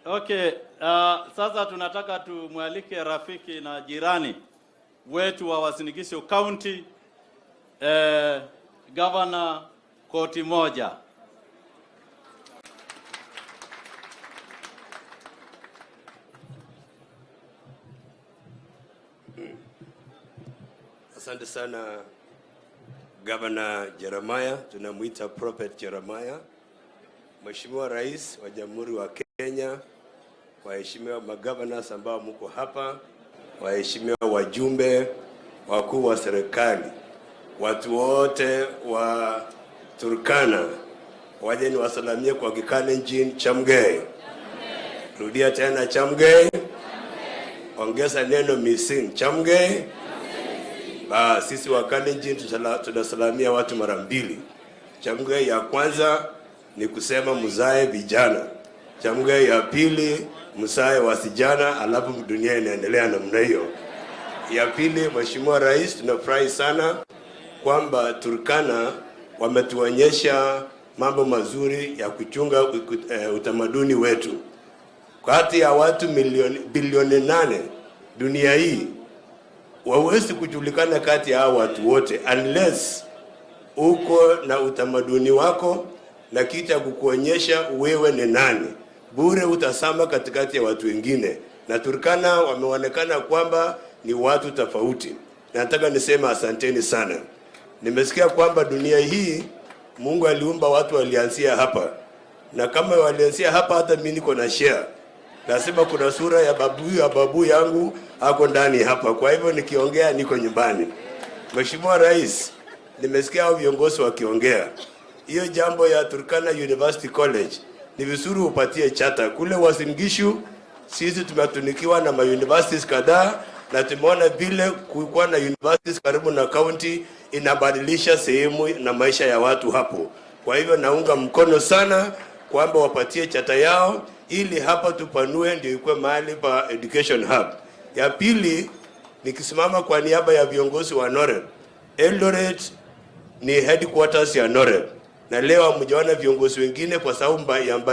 Okay, sasa tunataka tumwalike rafiki na jirani wetu wa Uasin Gishu County, Governor Koti Moja. Asante sana Governor Jeremiah, tunamuita Prophet Jeremiah. Mheshimiwa Rais wa Jamhuri wa Kenya, waheshimiwa magovernors ambao mko hapa, waheshimiwa wajumbe, wakuu wa serikali, watu wote wa Turkana, waje niwasalamie kwa Kikalenjin, Chamgei. Rudia tena Chamgei. Ongeza neno missing, Chamgei. Ba, sisi wa Kalenjin tunasalamia watu mara mbili. Chamgei ya kwanza ni kusema mzae vijana. Chamgei ya pili mzae wasijana, alafu dunia inaendelea namna hiyo. Ya pili, Mheshimiwa Rais, tunafurahi sana kwamba Turkana wametuonyesha mambo mazuri ya kuchunga utamaduni wetu. Kati ya watu milioni bilioni 8 dunia hii wawezi kujulikana kati ya hao watu wote unless uko na utamaduni wako na kitu ya kukuonyesha wewe ni nani. Bure utasama katikati ya watu wengine, na Turkana wameonekana kwamba ni watu tofauti. Nataka niseme asanteni sana. Nimesikia kwamba dunia hii Mungu aliumba watu walianzia hapa, na kama walianzia hapa, hata mimi niko na share. Nasema kuna sura ya babu yangu ako ndani hapa, kwa hivyo nikiongea niko nyumbani. Mheshimiwa Rais, nimesikia hao viongozi wakiongea hiyo jambo ya Turkana University College, ni vizuri upatie charter kule Uasin Gishu. Sisi tumetunikiwa na ma universities kadhaa na tumeona vile kulikuwa na universities karibu na county inabadilisha sehemu na maisha ya watu hapo. Kwa hivyo naunga mkono sana kwamba wapatie charter yao ili hapa tupanue, ndio ikuwe mahali pa education hub. Ya pili, nikisimama kwa niaba ya viongozi wa NOREB, Eldoret ni headquarters ya NOREB, na leo hamjaona viongozi wengine kwa sababu ya mbali